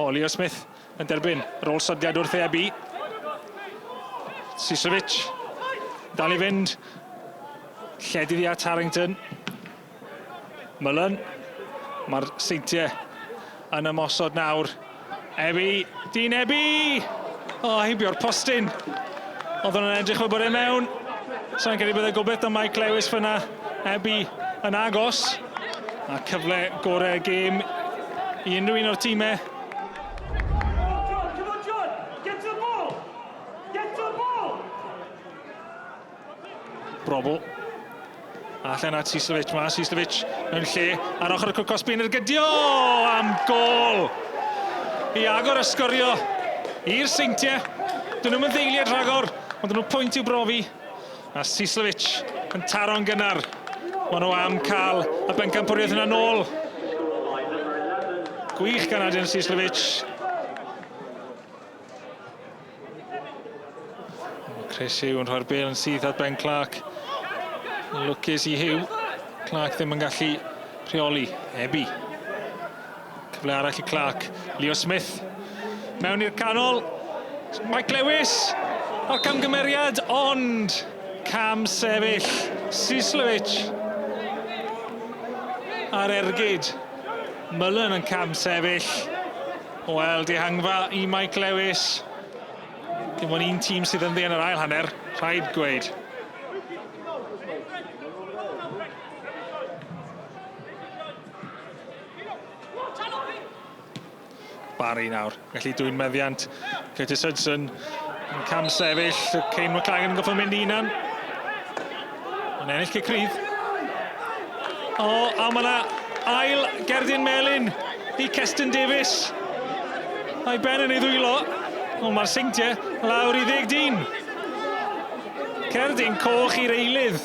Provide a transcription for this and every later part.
O, Leo Smith yn derbyn yr ôl sodiad wrth Ebi. Sisovic dal i fynd. Lledu ddi at Harrington. Mullen. Mae'r Seintiau yn ymosod nawr. Ebi, dyn Ebi! O, heibio'r postyn. Oedd hwnna'n edrych fel bod e mewn. Sa'n credu bydde gobeith am Mike Lewis fyna. Ebi yn agos. A cyfle gorau y gêm i unrhyw un o'r tîmau. Brobl. Allan at Sislovic, mae Sislovic mewn lle ar ochr y cwt cosbi yn ergydio am gol! I agor y sgorio i'r Seintiau. Dyn nhw'n ddeiliad rhagor, ond dyn nhw pwynt i'w brofi. A Sislovic yn taro'n gynnar. Maen nhw am cael y bencampwriaeth yna nôl. Gwych gan Adrian Sislovic. Chris Hugh yn rhoi'r bel yn syth at Ben Clark. Lwcus i Hugh. Clark ddim yn gallu rheoli. Ebi. Cyfle arall i Clark. Leo Smith. Mewn i'r canol. Mike Lewis. A'r camgymeriad, ond cam sefyll. Sislovic. Ar ergyd. Mullen yn cam sefyll. Wel, dihangfa i Mike Lewis. Dim ond un tîm sydd ynddi yn yr ail hanner, rhaid gweud. Barry nawr, gallu dwy'n meddiant. Curtis Hudson yn cam sefyll, Kane McLagan yn goffo mynd i unan. Mae'n ennill cic rydd. O, a mae yna ail gerdyn melyn i Keston Davies. A'i ben yn ei ddwylo. Ond mae'r Seintiau lawr i ddeg dyn. Cerdyn coch i'r eilydd.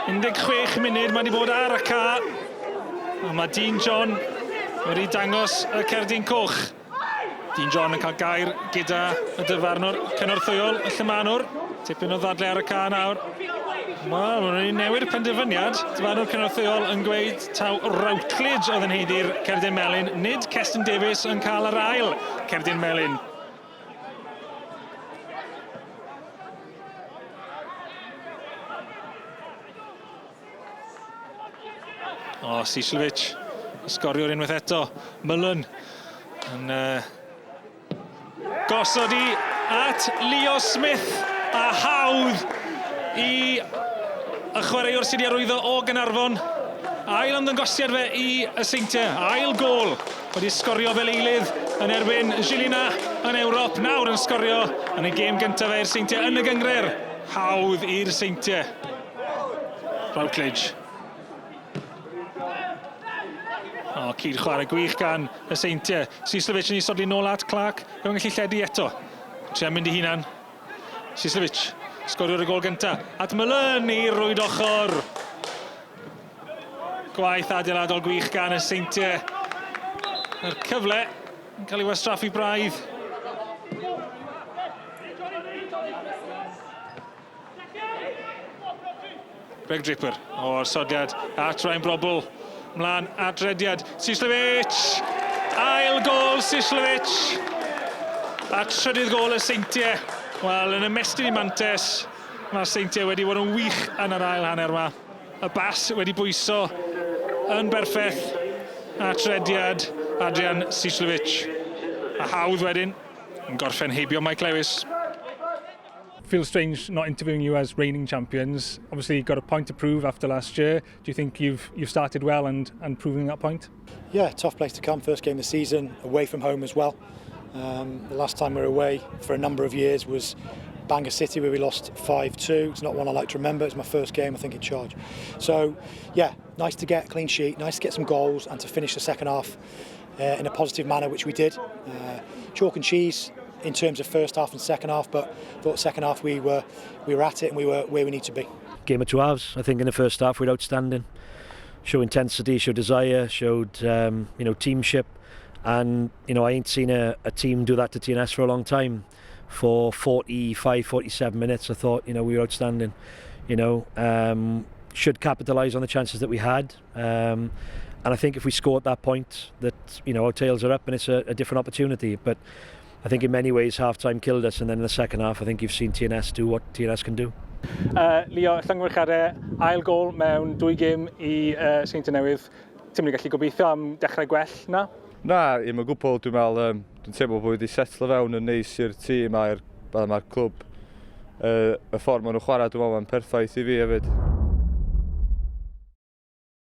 16 munud mae wedi bod ar y ca. A mae Dean John wedi dangos y cerdyn coch. Dean John yn cael gair gyda y dyfarnwr cynorthwyol, y llymanwr. Tipyn o ddadle ar y ca nawr. Wel, maen nhw'n newid y penderfyniad. Dyfarnwr cynorthwyol yn gweud taw Routledge oedd yn haeddu'r cerdyn melyn, nid Keston Davies yn cael yr ail cerdyn melyn. O, Sislovic, sgoriwr unwaith eto. Mullen yn uh, gosod i at Leo Smith a hawdd i y chwaraewr sydd wedi arwyddo o Gaernarfon. Ail ymddangosiad fe i y Seintiau, ail gôl wedi sgorio fel eilydd yn erbyn Žilina yn Ewrop, nawr yn sgorio yn ei gêm gyntaf fe i'r Seintiau yn y gynghrair. Hawdd i'r Seintiau. Routledge. O, cyd chwarae gwych gan y Seintiau. Sislovic yn isodli nôl at Clark. Ddim yn gallu lledu eto. Tria mynd i hunan. Sislovic, sgoriwr y gol gynta. At Mullen i rwyd ochr. Gwaith adeiladol gwych gan y Seintiau. Yr cyfle yn cael ei wastraffu braidd. Greg Draper o'r sodiad at Ryan Brobl. Mlaen at rediad. Sislovic! Ail gol Sislovic! A trydydd gol y Seintiau. Wel, yn ymestyn i mantes, mae'r Seintiau wedi bod yn wych yn yr ail hanner yma. Y bas wedi bwyso yn berffaith at rediad Adrian Sislovic. A hawdd wedyn yn gorffen heibio Mike Lewis. Feels strange not interviewing you as reigning champions. Obviously, you got a point to prove after last year. Do you think you've you've started well and and proving that point? Yeah, tough place to come. First game of the season, away from home as well. Um, the last time we were away for a number of years was Bangor City, where we lost 5-2. It's not one I like to remember. It's my first game, I think, in charge. So, yeah, nice to get a clean sheet, nice to get some goals and to finish the second half uh, in a positive manner, which we did. Uh, chalk and cheese in terms of first half and second half, but thought second half we were we were at it and we were where we need to be. Game of two halves. I think in the first half we were outstanding. Show intensity, showed desire, showed um, you know teamship, and you know I ain't seen a, a team do that to TNS for a long time. For 45, 47 minutes, I thought you know we were outstanding. You know, um, should capitalise on the chances that we had. And I think if we score at that point, that our tails are up and it's a different opportunity. But I think in many ways half-time killed us, and then in the second half I think you've seen TNS do what TNS can do. Leo, llongyfarchiadau, ail gol mewn dwy gêm i Seintiau Newydd. Ti'n mynd i gallu gobeithio am dechrau gwell na? Na, i'm o gwbl, dwi'n meddwl, dwi'n teimlo bod wedi setlo fewn yn neis i'r tîm a'r ma clwb. Y ffordd maen nhw'n chwarae, dwi'n meddwl, mae'n perffaith i fi hefyd.